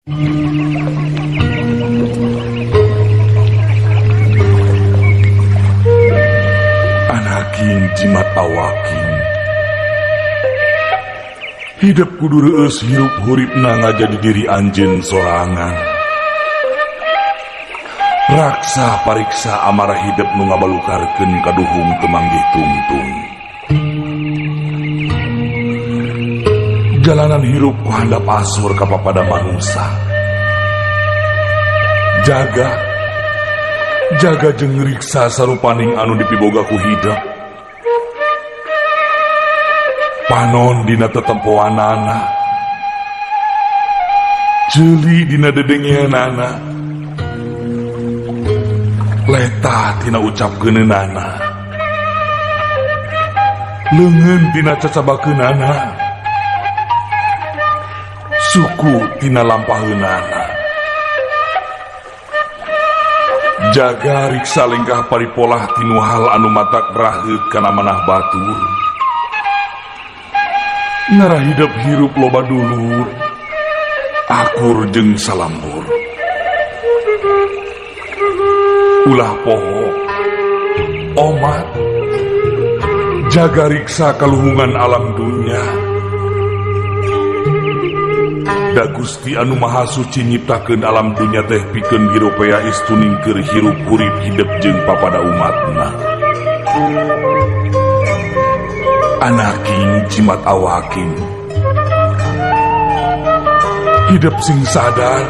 Anaking jimat awaking hidup kudu reueus hirup huripna ngajadi diri anjeun sorangan. Raksa pariksa amarah hidup nu ngabalukarkeun kaduhung teu manggih tungtung. Jalanan hirup ku handap asur ka papada manusa. Jaga, jaga jeung riksa sarupaning anu dipiboga ku hidup. Panon dina tetempoanana, ceuli dina dedengeanana, letah tina ucapkeunana, leungeun tina cacabakeunana, suku tina lampaheunana. Jaga riksa lengkah paripolah tinu hal anu matak raheut kana manah batur. Ngarah hidup hirup loba dulur, akur jeung salambur. Ulah poho, omat, jaga riksa kaluhungan alam dunya. Da Gusti anu Maha Suci nyiptakeun alam dunya teh pikeun hirupeya istuning keur hirup hurip hidep jeung papada umatna. Anaking jimat awaking, hidup sing sadar,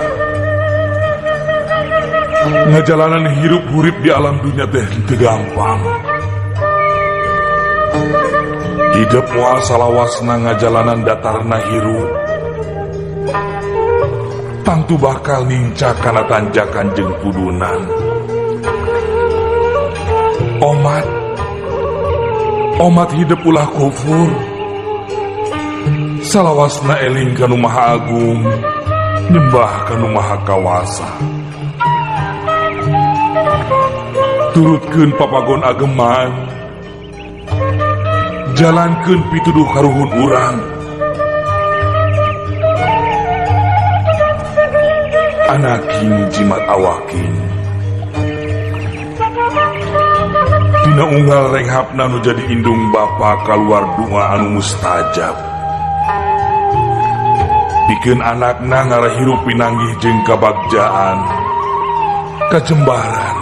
ngajalanan hirup hurip di alam dunya teh teu gampang. Hidup moal salawasna ngajalanan datarna hirup, tangtu bakal nincak kana tanjakan jeung pudunan. Omat, omat hidup ulah kufur, salawasna eling kanu Maha Agung, nyembah kanu Maha Kawasa. Turutkeun papagon ageman, jalankeun pituduh karuhun urang. Anaking jimat awaking, dina unggal renghapna nu jadi indung bapa kaluar doa anu mustajab. Pikeun anakna ngarah hirup pinanggih jeung kabagjaan, kajembaran.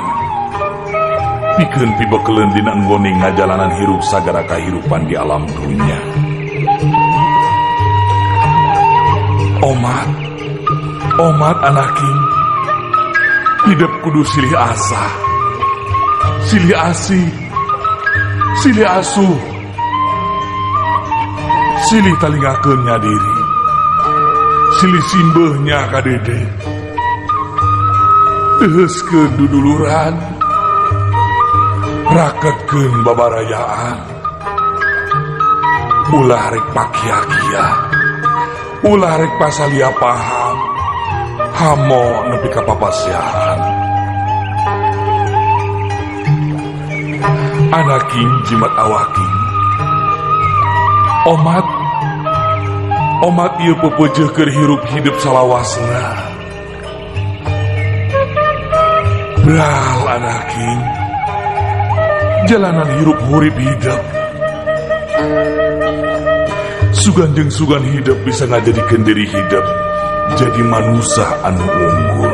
Pikeun pibekeleun dina nggone ngajalanan hirup sagara kahirupan di alam dunya. Omat, omat anaking, hidup kudu silih asah, silih asih, silih asuh, silih talingakeun nya diri, silih simbeuhnya ka dede, deuheuskeun duduluran, raketkeun babarayaan, ulah rek pakia-kia, ulah rek pasalia paham, hamo nepi ka papasiahan. Anaking jimat awaking, omat, omat ieu pepeujeuh keur hirup hidup salawasna. Bral anaking, jalanan hirup hurip hidup. Sugan jeung sugan hidup bisa ngajadikeun diri hidup jadi manusia anu unggul.